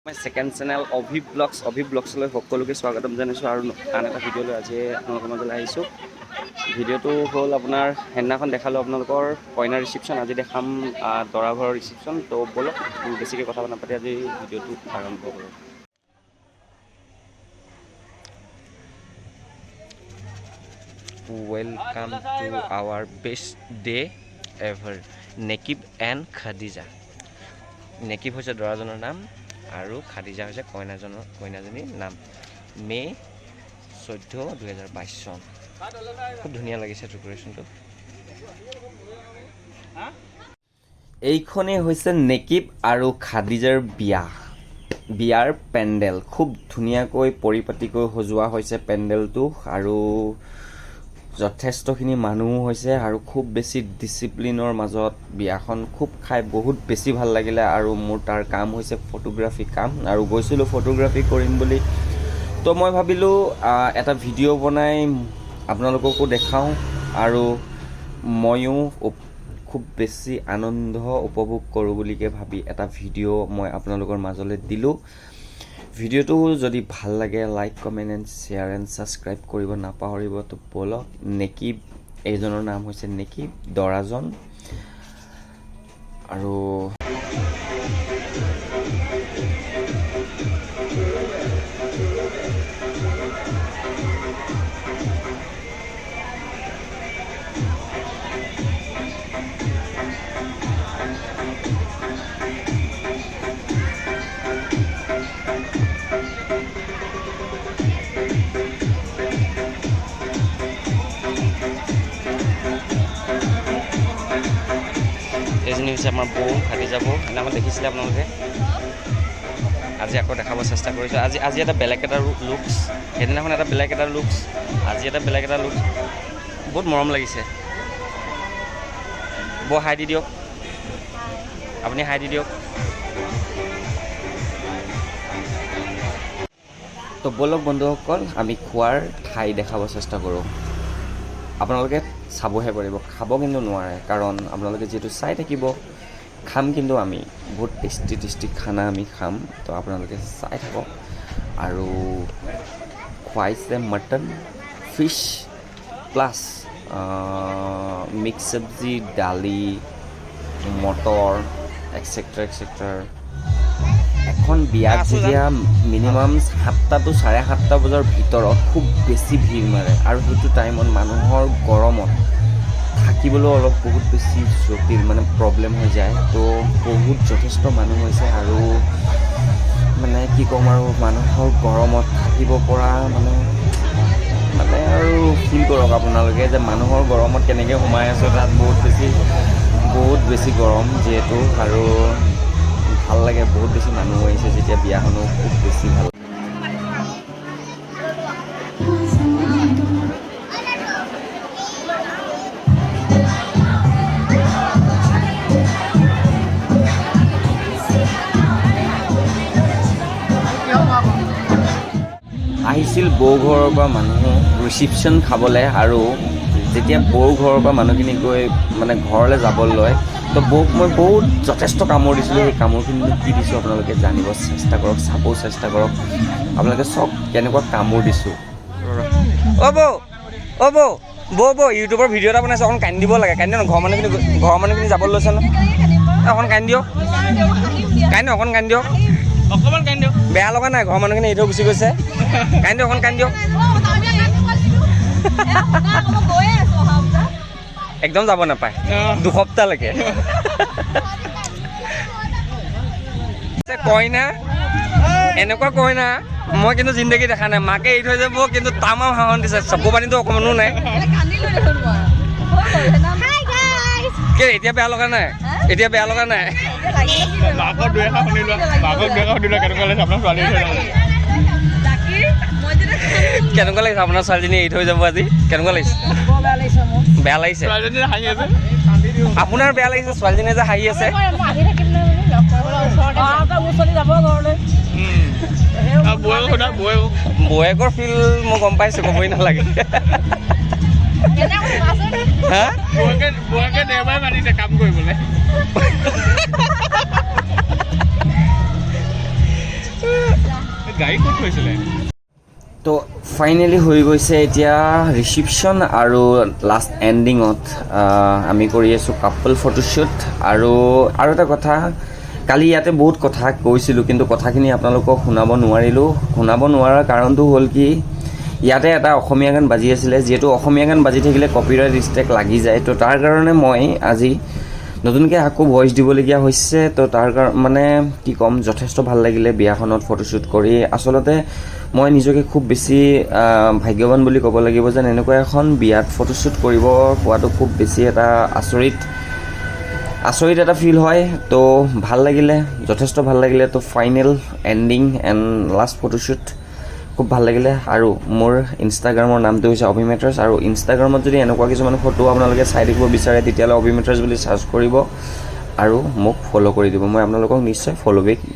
My second channel Abhi blogs, অভি ব্লগছলৈ সকলোকে স্বাগতম জনাইছোঁ আৰু আন এটা ভিডিঅ' লৈ আজি আপোনালোকৰ মাজলৈ আহিছোঁ। ভিডিঅ'টো হ'ল আপোনাৰ সেইদিনাখন দেখালোঁ আপোনালোকৰ কইনাৰ ৰিচিপশ্যন, আজি দেখাম দৰা ঘৰৰ ৰিচিপশ্যন। তো ব'লক, বেছিকৈ কথা নাপাতি আজি ভিডিঅ'টো আৰম্ভ কৰোঁ। Welcome to our best day ever, Nekib and Khadija. Nekib হৈছে দৰাজনৰ নাম আৰু খাদিজা হৈছে কইনাজনৰ কইনাজনীৰ নাম। মে' 14, 2022 চন। খুব ধুনীয়া লাগিছে ডেক'ৰেশ্যনটো। এইখনেই হৈছে নেকিব আৰু খাদিজাৰ বিয়াৰ পেণ্ডেল। খুব ধুনীয়াকৈ পৰিপাটিকৈ সজোৱা হৈছে পেণ্ডেলটো আৰু যথেষ্টখিনি মানুহো হৈছে আৰু খুব বেছি ডিচিপ্লিনৰ মাজত বিয়াখন খুব খাই বহুত বেছি ভাল লাগিলে। আৰু মোৰ তাৰ কাম হৈছে ফটোগ্ৰাফী কাম আৰু গৈছিলোঁ ফটোগ্ৰাফী কৰিম বুলি। তো মই ভাবিলোঁ এটা ভিডিঅ' বনাই আপোনালোককো দেখাওঁ আৰু ময়ো খুব বেছি আনন্দ উপভোগ কৰোঁ বুলিকে ভাবি এটা ভিডিঅ' মই আপোনালোকৰ মাজলৈ দিলোঁ। ভিডিঅ'টো যদি ভাল লাগে, like, comment and share and subscribe কৰিব নাপাহৰিব। তো ব'লক, নেকিব, এইজনৰ নাম হৈছে নেকিব, দৰাজন। আৰু এইজনী হৈছে আমাৰ বৌ, খাদিজা বৌ। সেইদিনাখন দেখিছিলে আপোনালোকে, আজি আকৌ দেখাব চেষ্টা কৰিছোঁ। আজি এটা বেলেগ এটা লুকছ, সেইদিনাখন এটা বেলেগ এটা লুকছ, আজি এটা বেলেগ এটা লুকছ। বহুত মৰম লাগিছে। বৌ, হাই দি দিয়ক। আপুনি হাই দি দিয়ক। তো ব'লক বন্ধুসকল, আমি খোৱাৰ ঠাই দেখাব চেষ্টা কৰোঁ। আপোনালোকে চাবহে পাৰিব, খাব কিন্তু নোৱাৰে, কাৰণ আপোনালোকে যিহেতু চাই থাকিব। খাম কিন্তু আমি বহুত টেষ্টি টেষ্টি খানা আমি খাম। তো আপোনালোকে চাই থাকক। আৰু খুৱাইছে মটন, ফিছ, প্লাছ মিক্স চব্জি, দালি, মটৰ, এক্সেট্ৰা এক্সেট্ৰা। এখন বিয়াত যেতিয়া মিনিমাম 7টা টু 7:30 বজাৰ ভিতৰত খুব বেছি ভিৰ মাৰে আৰু সেইটো টাইমত মানুহৰ গৰমত থাকিবলৈও অলপ বহুত বেছি জটিল, মানে প্ৰব্লেম হৈ যায়। তো বহুত যথেষ্ট মানুহ হৈছে আৰু মানে কি ক'ম আৰু, মানুহৰ গৰমত থাকিব পৰা মানে আৰু ফিল কৰক আপোনালোকে যে মানুহৰ গৰমত কেনেকৈ সোমাই আছোঁ তাত। বহুত বেছি গৰম যিহেতু আৰু ভাল লাগে। বহুত বেছি মানুহ আহিছে যেতিয়া বিয়াখনো খুব বেছি ভাল। আহিছিল বৌ ঘৰৰ পৰা মানুহ ৰিচিপশ্যন খাবলৈ। আৰু যেতিয়া বৌ ঘৰৰ পৰা মানুহখিনি গৈ মানে ঘৰলৈ যাবলৈ লয়, তো বৌক মই বহুত যথেষ্ট কামোৰ দিছিলোঁ। সেই কামোৰখিনি কি দিছোঁ আপোনালোকে জানিব চেষ্টা কৰক, চাবও চেষ্টা কৰক। আপোনালোকে চাওক কেনেকুৱা কামোৰ দিছোঁ। অ' বৌ, অ' বৌ, বৌ, বৌ, ইউটিউবৰ ভিডিঅ' এটা বনাইছোঁ, অকণ কান্দি দিব লাগে। কান্দি দিয়ক। ঘৰৰ মানুহখিনি যাবলৈ লৈছে ন। অকণ কান্দি দিয়ক, কান্দি অকণ কান্দি দিয়ক। অকণমান কান্দি দিয়ক। বেয়া লগা নাই? ঘৰৰ মানুহখিনি এৰি থৈ গুচি গৈছে। কান্দি দিয়ক, অকণ কান্দি দিয়ক। একদম যাব নাপায় 2 সপ্তাহলৈকে। কইনা, এনেকুৱা কইনা মই কিন্তু জিন্দগী দেখা নাই। মাকে এৰি থৈ যাব কিন্তু তামাম শাসন দিছে, চকু পানীটো অকণমানো নাই। কেলে, এতিয়া বেয়া লগা নাই? এতিয়া বেয়া লগা নাই? মাকৰ দুই এষাৰ শুনি লোৱা, মাকক দুই এষাৰ শুনি লোৱা। কেনেকুৱা লাগিছে আপোনাৰ ছোৱালী এৰি থৈ যাব? কেনেকুৱা লাগিছে আপোনাৰ ছোৱালীজনী এৰি থৈ যাব আজি? কেনেকুৱা লাগিছে? বেয়া লাগিছে? ছোৱালীজনী হাঁহি আছে। আপোনাৰ বেয়া লাগিছে? ছোৱালীজনীয়ে যে হাঁহি আছে। আৰু বৌয়েক সোধা, বৌয়েক। বৌয়েকৰ ফিল মই গম পাইছোঁ, ক'বই নালাগে। হা। বৌয়েকে দেওবাৰে মাতিছে কাম কৰিবলৈ। গাড়ী ক'ত থৈছিলে? তো ফাইনেলি হৈ গৈছে এতিয়া ৰিচিপশ্যন আৰু লাষ্ট এণ্ডিঙত আমি কৰি আছোঁ কাপল ফটোশ্বুট। আৰু আৰু এটা কথা, কালি ইয়াতে বহুত কথা কৈছিলোঁ, কিন্তু কথাখিনি আপোনালোকক শুনাব নোৱাৰিলোঁ। শুনাব নোৱাৰাৰ কাৰণটো হ'ল কি, ইয়াতে এটা অসমীয়া গান বাজি আছিলে। যিহেতু অসমীয়া গান বাজি থাকিলে কপিৰাইট ষ্ট্ৰাইক লাগি যায়, তো তাৰ কাৰণে মই আজি নতুনকৈ আকৌ ভইচ দিবলগীয়া হৈছে। তো তাৰ মানে কি ক'ম, যথেষ্ট ভাল লাগিলে বিয়াখনত ফটোশ্বুট কৰি। আচলতে মই নিজকে খুব বেছি ভাগ্যৱান বুলি ক'ব লাগিব যেন এনেকুৱা এখন বিয়াত ফটোশ্বুট কৰিব পোৱাটো খুব বেছি এটা আচৰিত আচৰিত এটা ফিল হয়। তো ভাল লাগিলে, যথেষ্ট ভাল লাগিলে। তো final ending and last photoshoot খুব ভাল লাগিলে। আৰু মোৰ ইনষ্টাগ্ৰামৰ নামটো হৈছে অভিমেটাৰ্ছ। আৰু ইনষ্টাগ্ৰামত যদি এনেকুৱা কিছুমান ফটো আপোনালোকে চাই থাকিব বিচাৰে, তেতিয়াহ'লে অভিমেটাৰ্ছ বুলি চাৰ্চ কৰিব আৰু মোক ফ'ল' কৰি দিব। মই আপোনালোকক নিশ্চয় ফ'ল' বেক